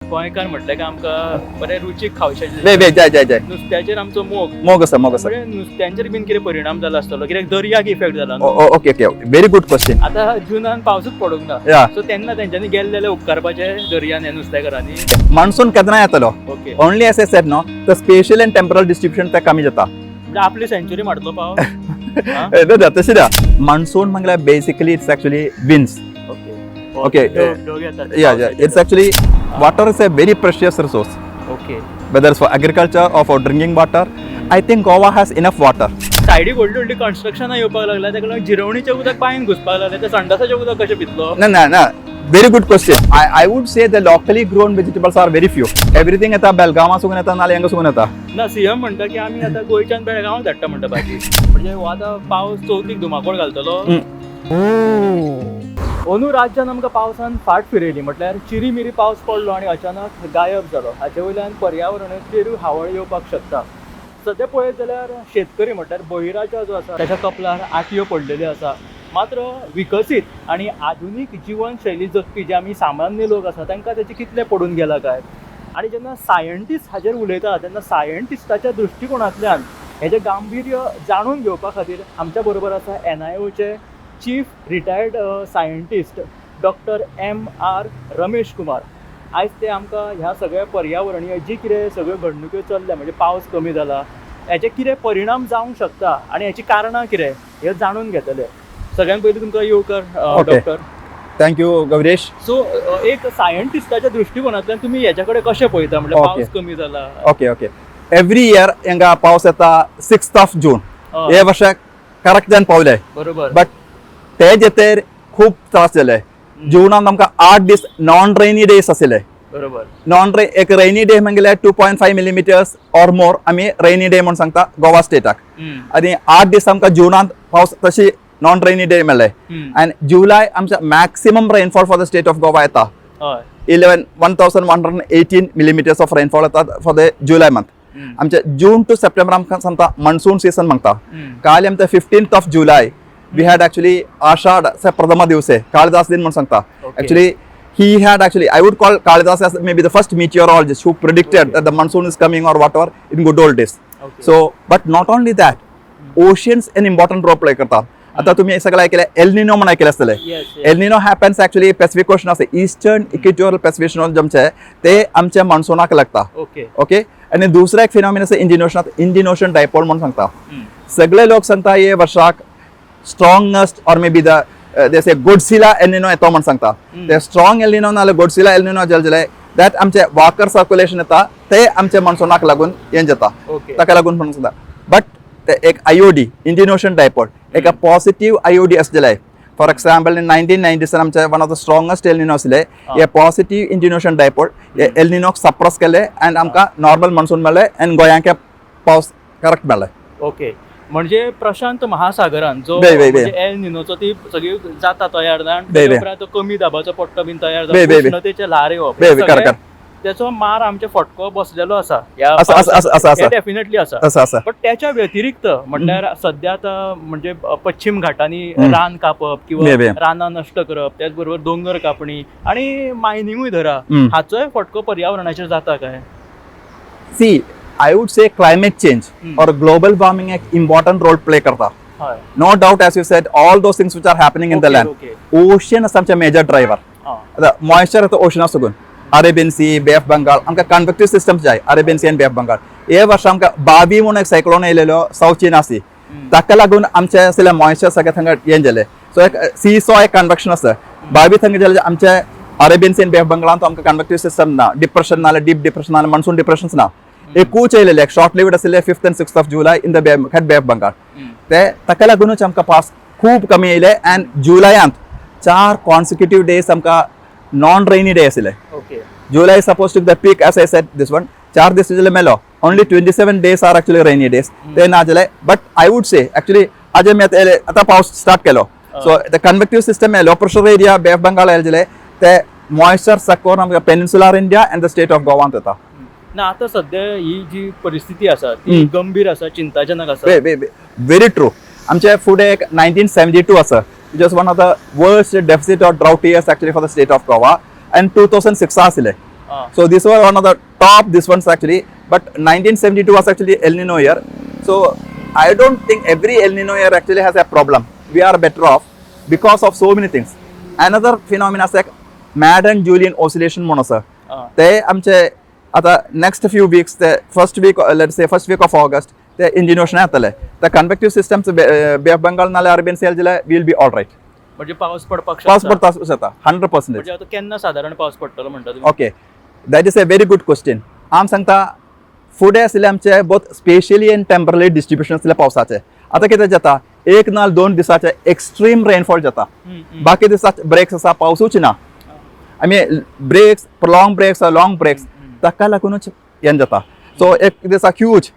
गोंयकार म्हटलें काय आमकां बरें रुचीक खावचें. वे वे, जाय जाय जाय. नुस्त्याचेर आमचो मोग. मोग आसा, मोग आसा. म्हणजे नुस्त्यांचेर बीन कितें परिणाम जाला आसतलो, कित्याक दर्याक इफेक्ट जाला न्हू. Okay, very good question. आतां जुनान पावसूच पडूंक ना. या. सो तेन्ना तेंच्यांनी गेल्ले जाल्यार उपकारपाचे दर्यान हे नुस्तेकारांनी. मान्सून केन्ना येतलो? Okay. Only as I said no, the spatial and temporal distribution ते कमी जाता. म्हणजे आपली सेंचुरी मारतलो पावस, हा? ना, तशें ना. मान्सून म्हणल्यार basically it's actually winds. Okay. Okay. ढग येतात. Yeah, it's actually, water is a very precious resource, okay. Whether it's for agriculture or for drinking water. I think Goa has enough water. सायडीक व्हडली व्हडली कन्स्ट्रक्शनां येवपाक लागल्या, ताका लागून जिरवणीचें उदक बांयन घुसपाक लागलें, तें संडासाचें उदक कशें पितलो? No, no, no. Very good question. I would say the locally grown vegetables are very few. Everything येता बेलगांवा सुकून येता, नाल्यार हांगा सुकून येता. ना, सीएम म्हणटा की आमी आतां गोंयच्यान बेळगांव धाडटा म्हणटा भाजी. म्हणजे हो आतां पावस चवथीक धुमाकूळ घालतलो. अंदू राज्यान आमकां पावसान फाट फिरयली, म्हटल्यार चिरी मिरी पावस पडलो आनी अचानक गायब जालो. हाचे वयल्यान पर्यावरणाचेरूय हावळ येवपाक शकता. सद्या पळयत जाल्यार शेतकरी म्हटल्यार बळीराजा जो आसा ताच्या कपलार आटयो पडलेल्यो आसा. मात्र विकसीत आनी आधुनीक जिवन शैली जगपी जे आमी सामान्य लोक आसा, तांकां तेचें कितलें पडून गेलां काय? आनी जेन्ना सायंटिस्ट हाजेर उलयता तेन्ना सायंटिस्टाच्या दृश्टिकोणांतल्यान हेजें गांभीर्य जाणून घेवपा खातीर आमच्या बरोबर आसा एनआयओचे chief retired scientist doctor M R Ramesh Kumar. आयज ते आमकां ह्या सगळ्या पर्यावरणीय जी कितें सगळ्यो घडणुक्यो चल्ल्या, म्हणजे पावस कमी जाला, हेचे कितें परिणाम जावंक शकता आनी हेची कारणां कितें हें जाणून घेतले. सगळ्यात पयलीं तुमकां येवकार, doctor. Thank you Gauresh. So एक सायंटिस्टाच्या दृश्टिकोनांतल्यान तुमी हेच्या कडेन कशें पळयता, म्हणजे पावस कमी जाला? ओके, एव्हरी इयर हांगा पावस येता 6th of June. हे वर्सा करेक्ट जावन पावले. बरोबर. बट ते जेतेर खूब त्रास जाले. जुनान आमकां 8 दीस नॉन रेनी डेज आशिल्ले. बरोबर. नॉन रे एक रेनी डे म्हणल्यार 2.5 millimeters or more आमी रेनी डे म्हणून सांगता गोवा स्टेटाक. आनी 8 दीस आमकां जुनांत पावस तशी नॉन रेनी डे मेळ्ळे. आनी जुलय आमच्या maximum rainfall for the state of Goa येता. 11 1118 millimeters of rainfall येतात फॉर the July month. आमचे जून टू सप्टेंबर आमकां सांगता मॉन्सून सीझन म्हणटा. काल आमच्या 15th of July we had actually Ashadh प्रथम दिवसे, कालिदास दिन म्हणून सांगता. Actually he had actually, I would call Kalidas as maybe the first meteorologist who predicted that the monsoon is coming or whatever in good old days. So, but not only that, oceans an important role play करतात. आता तुम्ही सगळं ऐकलं, El Nino म्हणून ऐकलं असतले. Yes. El Nino happens actually Pacific Ocean असते, eastern equatorial Pacific ocean आमचे, ते आमच्या मॉन्सूनाक लागता. ओके. ओके, आणि दुसरा एक फिनॉमिन आसा इंडियन ओशनात, इंडियन ओशन डायपोल म्हणून सांगता. सगळे लोक सांगता हे वर्षाक strongest or maybe the they say Godzilla El Nino येतो म्हणून सांगता. ते स्ट्रॉंग एल निनो नाल्यार गोडसिला एल निनो जाले that आमचे वॉकर सर्क्युलेशन येता, ते आमचे मॉन्सूनाक लागून हें जाता. ताका लागून म्हणून सांगता. बट ते एक IOD, Indian ocean dipole, एका पॉझिटिव्ह आयओडी आसलेले. फॉर एक्झाम्पल, इन 1997 आमचे one of the strongest El Nino आसले. हे पॉझिटिव्ह इंडियन ओशन डायपोल हे एल निनोक सप्रेस केले आनी आमकां नॉर्मल मॉन्सून मेळ्ळे आनी गोंयांक पावस करेक्ट मेळ्ळे. ओके, म्हणजे प्रशांत महासागरान जो बे, बे, बे. म्हणजे एल निनोचो ती सगळी जाता तयार जावन बे, बे. उपरांत तो कमी दाबाचो पट्टो बीन तयार बे, जावन बे, बे. उष्णतेचे ल्हार येवप, बे, हे बे, सगळें correct. त्याचो मार आमचे फटको बसलेलो आसा ह्या आसा, आसा, आसा, आसा, आसा. डेफिनेटली आसा. आसा आसा. पण त्याच्या व्यतिरिक्त म्हणल्यार सध्या आतां म्हणजे पश्चिम घाटांनी रान कापप किंवा बे, बे. रानां नश्ट करप, त्याच बरोबर दोंगर कापणी आणि मायनिंगूय धरा, हाचोय फटको पर्यावरणाचेर जाता काय? See, I would say climate change or global warming एक important role play करता. हय. No doubt, as you said, all those things which are happening in the land. Ocean is आमचे मेजर ड्रायव्हर. आता मॉइश्चर येता ओशना सुकून, Arabian Sea, Bay of Bengal. आमकां कन्वेक्टिव्ह systems जाय, Arabian C आनी बे ऑफ बंगाल. हे वर्सा आमकां बाबी म्हणून एक सायक्लोन येयलेलो सावथ चीना सी, ताका लागून आमचे आसलें मॉइश्चर सगळें थंगा हें जालें. सो एक सी सॉ एक कन्वेक्शन आसा बाबी थंगा जालें. आमचे अरेबियन सी आनी बे ऑफ बंगालान तो आमकां कन्वेक्टिव्ह सिस्टम ना, डिप्रेशन ना, डीप डिप्रेशन ना, मॉन्सून डिप्रेशन्स ना. एकूच येयलेले, एक शॉर्ट लिव्ड आशिल्ले, 5th and 6th of July in the Bay of Bengal. ते ताका लागूनच आमकां पावस खूब कमी येयले आनी जुलयांत चार कॉन्सिक्युटीव डेज आमकां नॉन रेनी डे आशिल्ले. Okay. July suppose to the peak, as I said, this one चार दीस जाल्यार मेलो. Only 27 days are actually rainy days. ते ना जाले. But I would say actually आज आमी आतां येयले, आतां पावस स्टार्ट केलो. So the convective system, low pressure area Bay of Bengal येयले जाल्यार ते मॉइश्चर सक करून आमकां peninsular India and the state of गोवांत येता. ना, आता सध्या ही जी परिस्थिती आसा ती गंभीर आसा, चिंताजनक आसा. Very true. आमचे फुडें एक 1972 आसा, which was one of the worst deficit or drought years actually for the state of Goa, and 2006 आशिल्ले. Ah. So this was one of the top this ones actually, but 1972 was actually El Nino year. So I don't think every El Nino year actually has a problem. We are better off because of so many things. Another phenomena is like Madden Julian oscillation म्हणून आसा. ते आमचे आता next few weeks, ते first week, let's say first week of August, ते Indian ocean येतले. ते convective systems Bay of Bengal नाल्यार अरेबियन सी जाल्यार will be all right. म्हणजे पावस पडपाक पावस शकता. पडता शकता, 100%. म्हणजे आता केन्ना सादारण पावस पडटलो म्हणटा तुमी? Okay, that is a very good question. आम सांगता, फुडें आशिल्ले आमचे both spatially and temporally distribution आसले पावसाचे. आतां कितें जाता, एक ना 2 दिसाचे एक्स्ट्रीम रेनफॉल जाता, बाकी दिसा ब्रेक्स आसा, पावसूच ना. आमी breaks, prolong breaks, long breaks, ताका लागूनच हें जाता. सो एक दिसा ह्यूज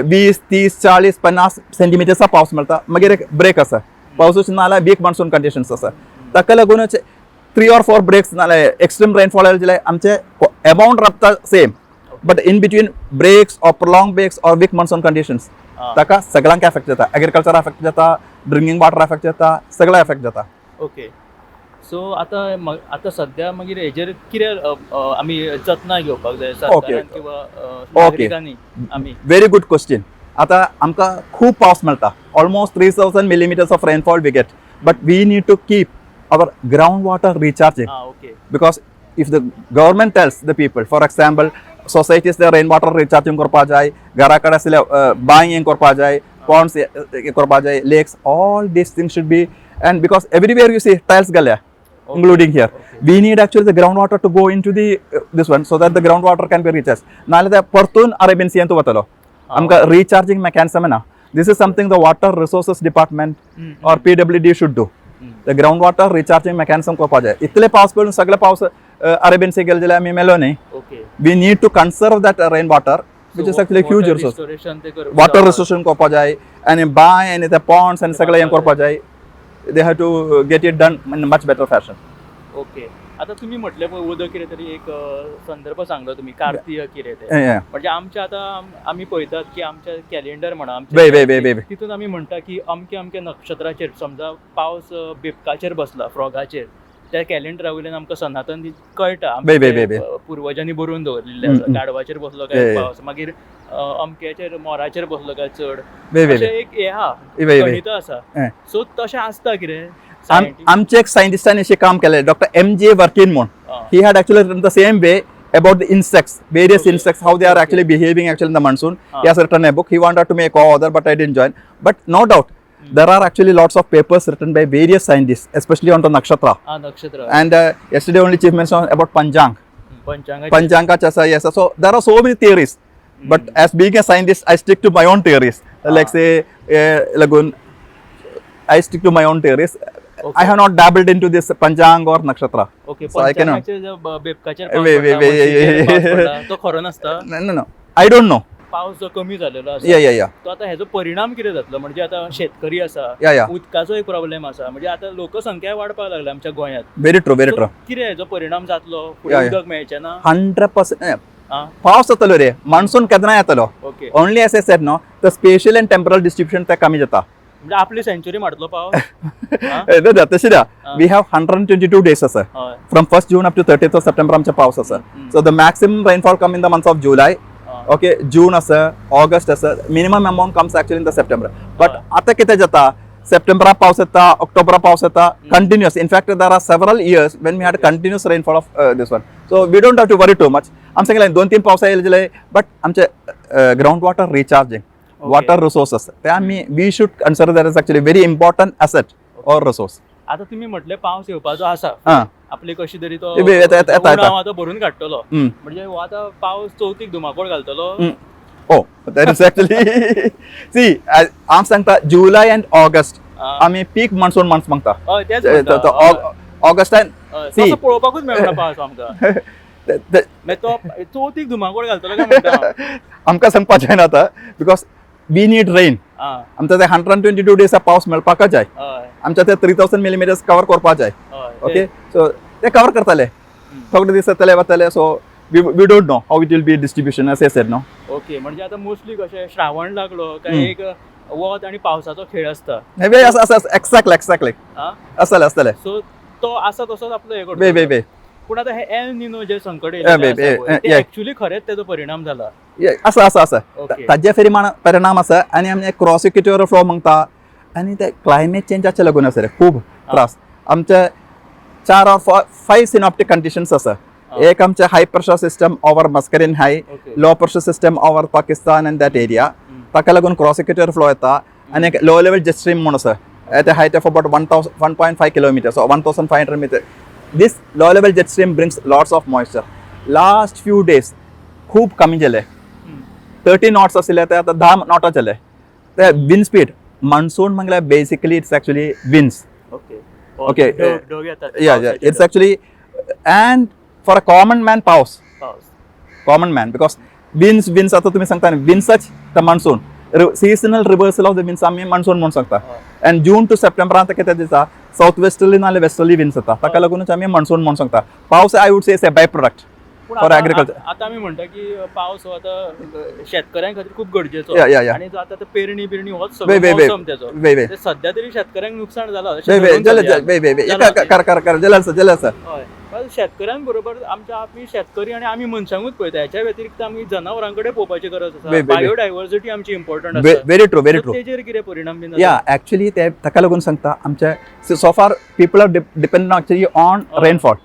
20, 30, 40, 50 सेंटीमिटर्सा पावस मेळटा, मागीर एक ब्रेक आसा, पावसूच ना जाल्यार वीक मॉन्सून कंडिशन्स आसा. ताका लागूनच थ्री ऑर फोर ब्रेक्स नाल्यार एक्स्ट्रीम रेनफॉल जाल्यार आमचे अमावंट रावता same, but in between breaks or prolong breaks or weak monsoon conditions, ताका सगळ्यांक एफेक्ट जाता. एग्रीकल्चर एफेक्ट जाता, ड्रिंकींग वॉटर एफेक्ट जाता, सगळें एफेक्ट जाता. ओके, सो आता आतां सद्या मागीर हेजेर कितें आमी जतनाय घेवपाक जाय सरकारान किंवा नागरिकांनी आमी? Very good question. आतां आमकां खूब पावस मेळटा, almost 3000 millimeters of rainfall we get, but we need to keep our ground water recharging. Ah okay Because if the government tells the people, for example, societies the rain water recharging करपा जाय, घरा कडेन आसले बांय हें करपा जाय, ponds करपा जाय, lakes, all these things should be. And because everywhere you see tiles घाल्या, including here, we need actually the groundwater to go into the this one so that the groundwater can be recharged. नाल्यार ते परतून Arabian सियांत वतलो. आमकां recharging mechanism ना. This is something the water resources department or PWD should do, the ground water recharging mechanism करपा जाय. इतले पावस पडून सगळे पावस अरेबियन सी गेले जाल्यार आमी मेलो न्ही. We need to conserve that rain water, which is actually huge resource. Restoration ते करप. वॉटर रिसोर्सन करपा जाय आनी बांय आनी ते पॉन्ड्स आनी सगळे हें करपा जाय. They have to get it done in much better fashion. Okay, आता तुम्ही म्हटले पळय उदक कितें तरी एक संदर्भ सांगलो तुमी, कार्तीय कितें तें. म्हणजे आमच्या आतां आमी पळयतात की आमच्या कॅलेंडर म्हणा आमच्या, वे, वे, वे, वे, वे. तितून आमी म्हणटा की अमके अमके नक्षत्राचेर, समजा पावस बेबकाचेर बसला, फ्रॉगाचेर, त्या कॅलेंडरा वयल्यान आमकां सनातन कळटा. वे, वे, वे, वे. पुर्वजांनी बरोवन दवरिल्लें आसा. गाडवाचेर बसलो काय पावस, मागीर अमक्याचेर मोराचेर बसलो काय चड, वे वे अशें एक हें आहा, वे, वे. गणित आसा. सो तशें आसता कितें scientific? आमचे एक सायंटिस्टान अशें काम केलें, डॉक्टर एम जे वर्कीन म्हूण. He had actually written the same way about the insects, various insects, how they are actually behaving actually in the monsoon. He has written a book. He wanted to make co-author, but I didn't join. But no doubt, there are actually lots of papers written by various scientists, especially on the nakshatra. आ नक्षत्र. And yesterday only Chief mentioned about Panchang. पंचांगाचेर. Panchanga chasa, yes. So there are so many theories. But as being a scientist, I stick to my own theories. Like say, Lagun, I stick to my own theories. I have not dabbled into this Panchang or nakshatra. Okay So I cannot. पंचांगाचेर जो बेबकाचेर पावस वे, वे, पडटा, वे, वे, म्हशीचेर पावस वे. पडटा, तो खरो नासता? No. I don't know. पावस जो कमी जालेलो आसा, तो आता हेजो परिणाम कितें जातलो? म्हणजे आता शेतकरी आसा, उदकाचो एक प्रॉब्लेम आसा, म्हणजे आता लोकसंख्या वाडपाक लागल्या आमच्या गोंयांत. Very true, very So, true. कितें हेजो परिणाम जातलो फुडें? उदक मेळचें ना? 100%. आ पावस जातलो रे, मान्सून केन्ना येतलो. Only as I said, no, the spatial and temporal distribution ते कमी जाता. म्हणजे आपली सेंचुरी मारतलो पावस, आ? तशें ना, we have 122 days आसा. From 1st June up to 30th of September आमचे पावस आसा. So the maximum rainfall come in the month of July, okay, June आसा, ऑगस्ट आसा. Minimum amount comes actually in the September. But आतां कितें जाता, सप्टेंबराक पावस येता, ऑक्टोबराक पावस येता continuous. In fact, there are several years when we had continuous rainfall of this one, so we don't have to worry too much. आम सांगलें, दोन तीन पावसा येयले जाल्यार, बट आमचे ground water recharging, water resources, ते आमी we should consider that is actually very important asset or resource. आता तुम्ही म्हटले पावस येवपाचो आसा, आपली कशी तरी तो येता, येता, येता. उणाव आतां भरून काडटलो. म्हणजे हो आतां पावस चवथीक धुमाकूळ घालतलो? Oh, that is actually, see, हांव सांगता, जुलय अँड ऑगस्ट आमी पीक मॉन्सून मंथ्स मागता. हय, तेच म्हणटा. हय. ऑगस्टान हय, See. तसो पळोवपाकूच मेळना पावस आमकां. मागीर तो चवथीक धुमाकूळ घालतलो काय म्हणटा हांव. आमकां सांगपाचें जायना आतां, because we need rain. आमच्या ते 122 days पावस मेळपाकच जाय. आमच्या ते 3000 मिलिमिटर्स कवर करपाक जाय. ओके, सो ते कवर करतले, थोडे दीस जातले वतले. So we don't know how it will be distribution, as I said, no. Okay, म्हणजे आता मोस्टली कशें, श्रावण लागलो काय एक वत आणि पावसाचो खेळ आसता. हे आसा, एक्झॅक्टली. आसतले, आसतले. सो तो आसा तसोच आपलो हे वे वे वे. पूण आतां हे एल निनो जे संकट Yeah, येयलेलें yeah, आसा पळय, yeah, ते yeah. Actually खरेंच तेजो परिणाम जाला. आसा आसा आसा. ओके. ताजे परिणाम आसा आनी आमचे क्रॉस इक्वेटर फ्लो म्हणटा आनी ते क्लायमेट चेंजाचे लागून आसा रे खूब त्रास. आमचे चार ऑर फायव सिनॉप्टीक कंडिशन्स आसा. एक आमचे high pressure system over Mascarene high, low pressure system over Pakistan and that area, ताका लागून क्रॉस इक्वेटर फ्लो येता. आनी एक लो लेवल जेट स्ट्रीम म्हूण आसा at a height of about 1000 1.5 kilometer, so 1500 meter. This low level jet stream brings lots of moisture. Last few days खूब कमी जाले. 30 नॉट्स आशिल्ले ते आतां 10 नॉटां जाले ते विंड स्पीड. मॉन्सून म्हणल्यार basically it's actually winds. Okay, ढग येतात. Yeah, it's actually, and for a common man, पावस. पावस. Common man, because winds winds आता तुम्ही सांगता विन्सच the monsoon, seasonal reversal of the winds आमी मॉन्सून म्हणून सांगता. अँड जून टू सप्टेंबरांत कितें दिता, सावथ वेस्टर्ली नाल्यार वेस्टर्ली विन्स येता, ताका लागूनच आमी मॉन्सून म्हणून सांगता. पावस, I would say, is a by product पूण फॉर एग्रीकल्चर. आतां आमी म्हणटा की पावस हो आतां शेतकऱ्यां खातीर खूब गरजेचो Yeah. आनी जो आतां तो पेरणी बिरणी होच वे सगळो वे वे मोसम तेजो. वे वे ते सध्या तरी शेतकऱ्यांक नुकसान जाला अशें वे वे धरून जालें चलया. वे वे वे जालां न्ही? कर कर कर जालें आसा, जालें आसा. हय, पण शेतकऱ्यां बरोबर आमच्या आमी शेतकरी आनी आमी मनशांकूच पळयता, हेच्या व्यतिरिक्त आमी जनावरां कडेन पळोवपाची गरज वे, आसा. वे, वे. बायोडायवर्सिटी आमची इम्पॉर्टंट आसा. Very true, very So true. तेजेर कितें परिणाम बीन या, ऍक्च्युली ते ताका लागून सांगता, आमचे so far people are depend actually on rainfall,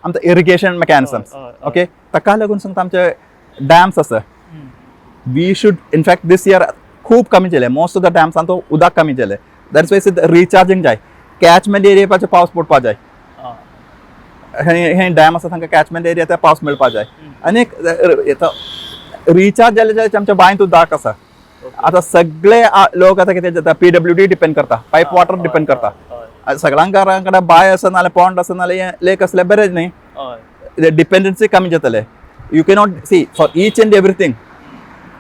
आमचं इरिगेशन मेकॅनिझम्स. हय, हय. ओके, ताका लागून सांगता, आमचे डॅम्स आसा, we should, in fact this year खूब कमी जाले. मोस्ट ऑफ the डॅम्सान उदक कमी जाले. That's why recharging जाय, कॅचमेंट एरियापाचे पावस पडपा जाय. हे हे डॅम आसा, तांकां कॅचमेंट एरिया ते पावस मेळपा जाय. आनी एक रिचार्ज जाले जाल्यार आमच्या बांयत उदक आसा. आतां सगळे लोक आतां कितें जाता, पीडब्ल्यूडी डिपेंड करता, पायप वॉटर डिपेंड करता. सगळ्यां घरां कडेन बांय आसा नाल्यार पॉन्ड आसा नाल्यार लेक आसल्यार बरें न्ही, डिपेंडन्सी कमी जातले. You cannot see for each and everything.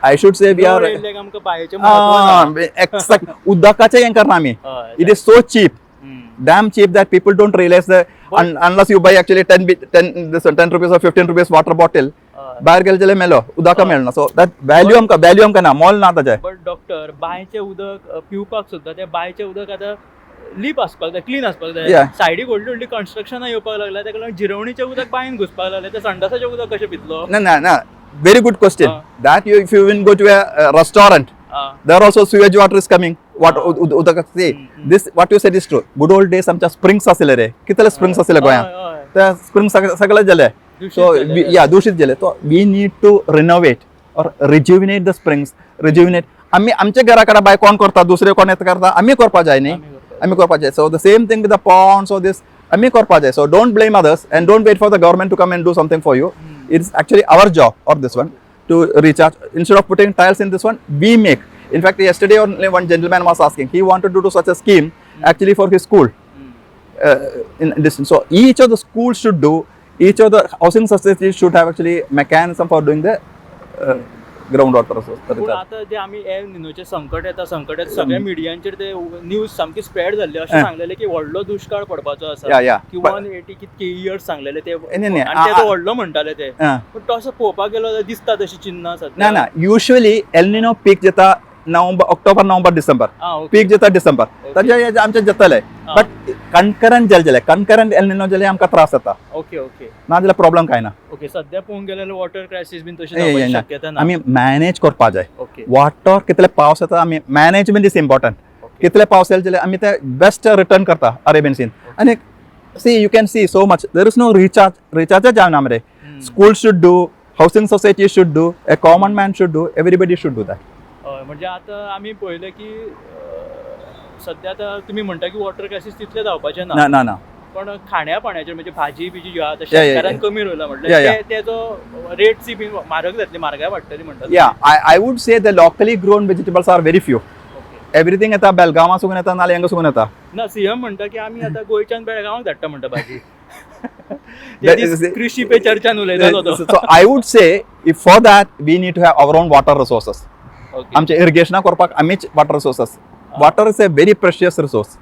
I should say we are आमकां बांयचें म्हत्व ना. एक्झॅक्ट उदकाचें हें करना आमी. It is so cheap, damn cheap, that people don't realize the unless you buy actually 10 10 this one, 10 rupees or 15 rupees water bottle. भायर गेले जाल्यार मेलो, उदका मेळना. सो that value आमकां, व्हॅल्यू आमकां ना, मोल ना ताजें. बट डॉक्टर, बांयचें उदक पिवपाक सुद्दां तें बांयचें उदक आतां लीप आसपाक जाय, क्लीन आसपाक जाय. सायडीक व्हडली व्हडली कन्स्ट्रक्शनां येवपाक लागल्या, ताका लागून जिरवणीचें उदक बांयन घुसपाक लागलें. तें संडासाचें उदक कशें पितलो? ना ना ना, very good question. That you if you even go to a restaurant, there also sewage water is coming. What उदक, see, this what you said is true. Good old days आमच्या स्प्रिंग्स आसले रे. कितले स्प्रिंग्स आसले गोंयांत? हय, हय. ते स्प्रिंग्स सगळे जाले. दूषित सो जाले. या, दूषित जाले. So we need to renovate or rejuvenate the springs, rejuvenate. आमी आमच्या घरा कडेन बाय कोण करता? दुसरे कोण येता करता? आमी करपा जाय न्ही? आमी करपाक. आमी करपा जाय. So the same thing with the ponds or this, आमी करपा जाय. So don't blame others and don't wait for the government to come and do something for you. It's actually our job or this one to recharge. Instead of putting tiles in this one, we make. In fact, yesterday only one gentleman was asking, he wanted to do such a scheme actually for his school in distance. So each of the schools should do, each of the housing societies should have actually mechanism for doing the groundwater resource. पूण आतां जे आमी L निनोचें संकट येता, संकट येता, सगळ्या मिडियांचेर ते news सामकी स्प्रेड जाल्ली, अशें सांगलेलें की व्हडलो दुश्काळ पडपाचो आसा Yeah. की 180 कितके इयर्स सांगलेले ते नाही, नाही. आनी ते व्हडलो म्हणटाले ते. पूण तसो पळोवपाक गेलो जाल्यार दिसता तशी चिन्नां सद्या. ना ना, युजली एल निनो पीक जाता नोव्हेंबर, ऑक्टोबर, नोव्हेंबर, डिसेंबर. आं ओके पीक जाता डिसेंबर. ताजे आमचे जातले, बट कनकरंट जाले जाल्यार, कनकरंट एल निनो जाल्यार आमकां त्रास जाता. ओके ओके ना जाल्यार प्रॉब्लम काय ना. ओके, सद्या पळोवंक गेल्यार वॉटर क्रायसीस बीन तशी ए, ए, जावपाची ना. शक्यता ना. आमी मॅनेज करपा जाय. ओके वॉटर कितले पावस येता, आमी मॅनेजमेंट is important. कितले पावस येयले जाल्यार आमी ते बेस्ट रिटर्न करता अरेबियन सीन. आनी see, you can see so much, there is no recharge. रिचार्जच जायना मरे. School should do, housing society should do, a common man should do, everybody should do that. हय, म्हणजे आतां आमी पळयलें की सद्या आतां तुमी म्हणटा की वॉटर क्रायसीस तितलें जावपाचें ना. ना ना ना. पण खाण्या पाण्याचेर, म्हणजे भाजी बिजी ज्यो आतां शेतकारान कमी रोयला म्हटल्यार ते तेजो रेट्स बी म्हारग जातली, म्हारगाय वाडटली म्हणटा. Yeah, I would say the locally grown vegetables are very few. Everything येता बेलगांवा सुकून येता नाल्यार हांगा सुकून येता. ना, सीएम म्हणटा की आमी आतां गोंयच्यान बेळगांवाक धाडटा म्हणटा भाजी. ते That दीस कृषी पे चर्चान उलयतालो तो. So I would say, if for that we need to have our own water resources. आमचे इरिगेशना करपाक आमीच water resources. Water is a very precious resource,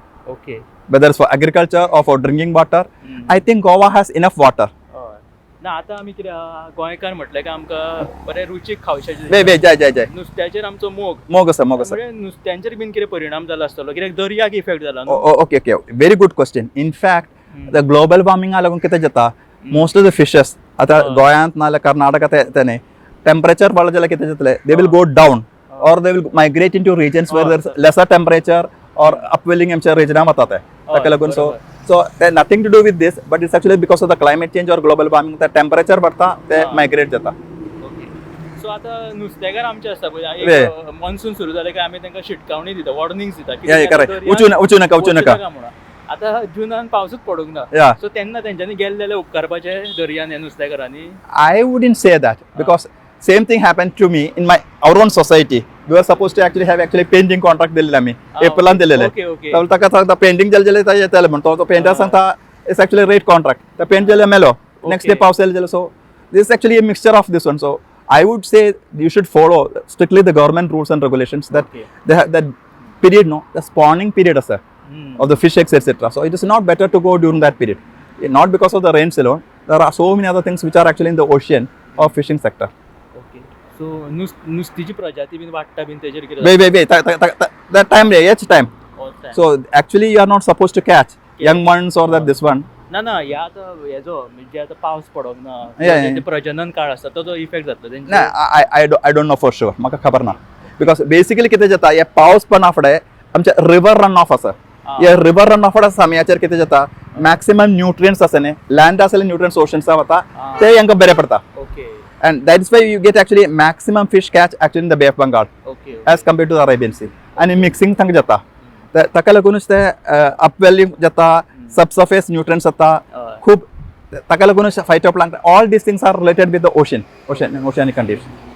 whether it's for agriculture or for drinking water. I think Goa has enough water. हय. ना, आतां आमी कितें आहा, गोंयकार म्हटलें काय आमकां बरें रुचीक खावशाचें. वे वे, जय जय जय. नुस्त्याचेर आमचो मोग. मोग आसा, मोग आसा. म्हणजे नुस्त्यांचेर बीन कितें परिणाम जाला आसतलो, कित्याक दर्याक इफेक्ट जाला न्हू? Okay, very good question. In fact, the global वॉर्मिंगा लागून कितें जाता, Most of the fishes आतां गोंयांत नाजाल्यार कर्नाटका ते न्ही, टेम्परेचर वाडलें जाल्यार कितें जातलें, they will go down or they will migrate into regions where there lesser temperature or upwelling आमच्या रिजनां वता ते. ताका लागून सो ते nothing to do with this, but it's actually because of the climate change or global warming, ते temperature वाडटा, ते migrate जाता. ओके, सो आतां नुस्तेकार आमचे आसता पळय, एक मॉन्सून सुरू जाले काय आमी तांकां शिटकावणी दिता, वॉर्निंग्स दिता की करेक्ट, वचूं वचूं नाका, वचूं नाका. म्हणून. आतां जुनान पावसूच पडूंक ना, सो तेन्ना तेंच्यांनी गेले जाल्यार उपकारपाचे दर्यान ह्या नुस्तेकारांनी? I wouldn't say that because same thing happened to me in my our own society. We were supposed to actually have actually painting contract दिलेले आमी एप्रिलान दिलेले. ओके ओके तर ताका सांगता, पेंटिंग जालें जाल्यार येतले म्हण. तो पेंटर सांगता, it's actually rate contract. ते पेंट जाल्यार मेलो, नेक्स्ट डे पावस येयलो जाल्यार. So this actually a mixture of this one. So I would say you should follow strictly the government rules and regulations that that period, no, the spawning period आसा of the fish eggs, etc. So it is not better to go during that period. Not because of the rains alone. There are so many other things which are actually in the ocean or fishing sector. Okay, so नुस्तीची प्रजाती बीन वाडटा बीन तेजेर कितें? Wait, wait, wait. That time, yeah, each time. जाता? So actually, you are not supposed to catch young ones or that this one. ना ना, ह्या आतां हेजो म्हणजे आतां पावस पडोंक ना, तेजें प्रजनन काळ आसता, तो इफेक्ट जातलो तेंचे? ना, I don't know for sure. म्हाका खबर ना. Because basically कितें जाता, हे पावस पडना फुडें आमचे रिवर रन ऑफ आसा. हे रिवर रन ऑफ समयाचेर कितें जाता, मॅक्सिमम न्यूट्रियंट्स आसा न्ही, लँड आसले न्यूट्रियंट्स ओशन्सा वता, ते हांकां बरें पडटा. And that is why you get actually maximum fish catch actually in the Bay of Bengal as compared to the Arabian Sea. आनी मिक्सिंग तांकां जाता, ताका लागूनच ते अपवेलिंग जाता, सबसर्फेस न्यूट्रियंट्स जाता खूब. ताका लागूनच phytoplankton, all these things are related with the ocean, oceanic condition.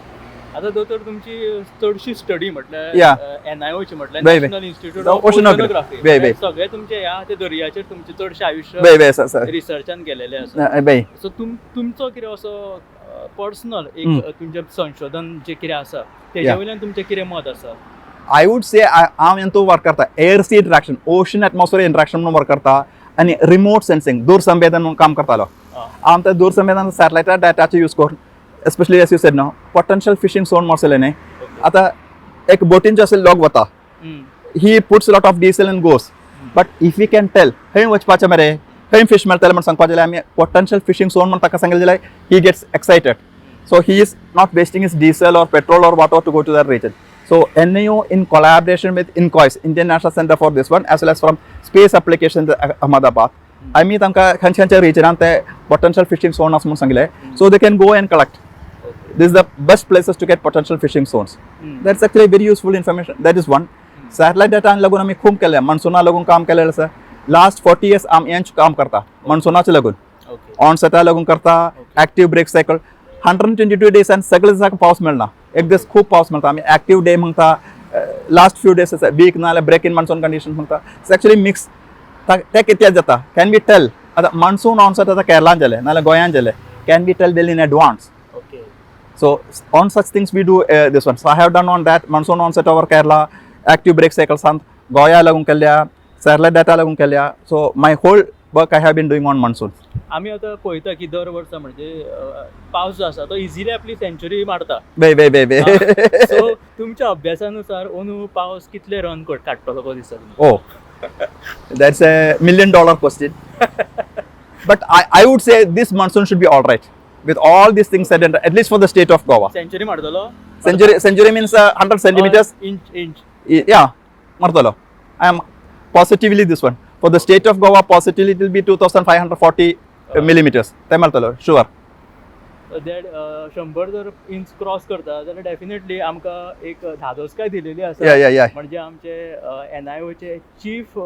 आतां दोतोर, तुमची चडशी स्टडी म्हटल्यार एनआयओची, म्हटल्यार national institute The of oceanography. Oceanography. वय. सगळे तुमचे ह्या ते दर्याचेर तुमचे चडशे आयुश्य वय वय सर. रिसर्चान गेलेले आसा. वय. सो तुमचो कितें असो पर्सनल एक तुमचें संशोधन जें कितें आसा, तेजे वयल्यान तुमचें कितें मत आसा? I would say हांव हेतू वर्क करता, air sea interaction, ocean atmosphere interaction म्हणून वर्क करता आनी रिमोट सेन्सिंग, दूरसंवेदन म्हणून काम करतालो. हांव त्या दूरसंवेदन सॅटलायटा डाटाचो यूज करून, especially as you said no, potential fishing zone म्हणसले न्ही, आतां एक बोटीन अशें लोक वता, he puts lot of diesel and goes, but if we can tell खंय वचपाचें मरे, खंय फिश मेळटलें म्हण सांगपाचें जाल्यार, आमी पोटेन्शियल फिशींग झोन म्हण ताका सांगलें जाल्यार he gets excited, so he is not wasting his diesel or petrol or water to go to that region. So NIO in collaboration with INCOIS, Indian National Center for this one, as well as from Space Application Ahmedabad, आमी तांकां खंयच्या खंयच्या रिजनान ते potential fishing zone आसा म्हणून सांगलें, so they can go and collect. This is the best places to get potential fishing zones. That's actually very useful information. That is one. Satellite data लागून आमी खूब केलें, मॉन्सुना लागून काम केलेलें आसा. लास्ट 40 इयर्स आमी हेंच काम करता, मॉन्सुनाचे लागून, ऑनसेटा लागून करता, active break cycle 122 days आनी सगळे दिसाक पावस मेळना. एक दीस खूब पावस मेळटा, आमी एक्टीव डे म्हणटा, लास्ट फ्यू डेज आसा वीक, नाजाल्यार ब्रेक इन मॉन्सून कंडिशन म्हणटा. It's actually mix. ते कित्याक जाता, can we tell? आतां मॉन्सून ऑनसेट आतां केरळान जालें नाजाल्यार गोंयान जालें, can we tell well in advance? So on such things we do this one. So I have done on that monsoon onset over Kerala, active break cycles on Goa लागून केल्या, satellite data लागून केल्या. So my whole work I have been doing on monsoon. आमी आतां पळयता की दर वर्सा म्हणजे पावस जो आसा तो इजिली आपली सेंच्युरी मारता. वय वय वय वय. सो तुमच्या अभ्यासानुसार अंदू पावस कितले रन काडटलो कसो दिसता तुमकां? Oh, that's a $1 million question. But I would say this monsoon should be all right with all these things said, and at least for the state of Goa. Century मारतलो? Century means 100 centimeters. Inch inch. Yeah, मारतलो. I am positively this one. For the state of Goa, positively it will be 2540 millimeters. ते मेळटलो, sure. That 100 जर inch cross करता जाल्यार definitely आमकां एक धादोसकाय दिलेली आसा. Yeah. म्हणजे आमचे एनआयओचे चीफ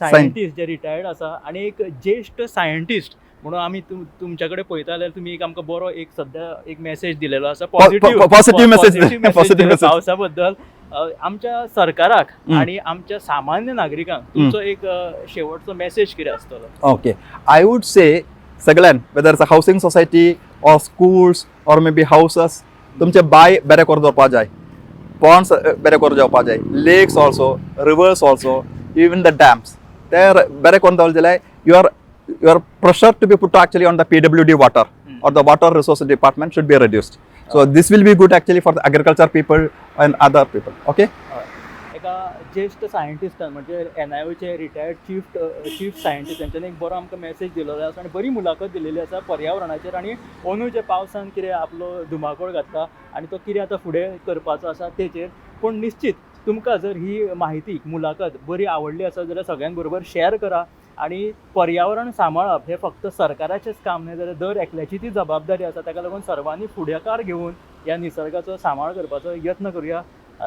सायंटिस्ट जे रिटायर्ड आसा आणि एक ज्येश्ठ सायंटिस्ट म्हणून आमी तुमच्या कडेन पळयता जाल्यार तुमी एक आमकां बरो एक सद्या एक मेसेज दिलेलो आसा. Positive message. Positive message. पावसा बद्दल आमच्या सरकाराक आणि आमच्या सामान्य नागरिकांक तुमचो एक शेवटचो मेसेज कितें आसतलो? Okay. I would say, सगळ्यान, whether it's a housing society or schools or maybe houses, तुमचे बांय बरे करून दवरपा जाय, पॉन्ड्स बरे करून जावपा जाय, lakes also, rivers also, even the dams, ते बरे करून दवरले जाल्यार your pressure to be put actually on the PWD water or the water resources department should be reduced. So this will be good actually for the agriculture people and other people. Okay. एका ज्येश्ठ सायंटिस्टान, म्हणजे एनआयओचे retired chief chief scientist, तेंच्यांनी एक बरो आमकां message दिलेलो आसा आनी बरी मुलाखत दिलेली आसा पर्यावरणाचेर आनी अंदू जे पावसान कितें आपलो धुमाकूळ घातला आनी तो कितें आतां फुडें करपाचो आसा तेचेर. पूण निश्चित तुमकां जर ही माहिती, मुलाखत बरी आवडली आसा जाल्यार सगळ्यां बरोबर शेअर करा. आनी पर्यावरण सांबाळप हें फक्त सरकाराचेंच काम न्हय, जाल्यार दर एकल्याची ती जबाबदारी आसा. ताका लागून सर्वांनी फुडाकार घेवन ह्या निसर्गाचो सांबाळ करपाचो यत्न करुया.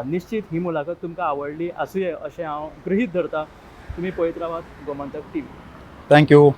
निश्चित ही मुलाखत तुमकां आवडली आसुये अशें हांव गृहीत धरता. तुमी पळयत रावात गोमंतक टीव्ही. Thank you.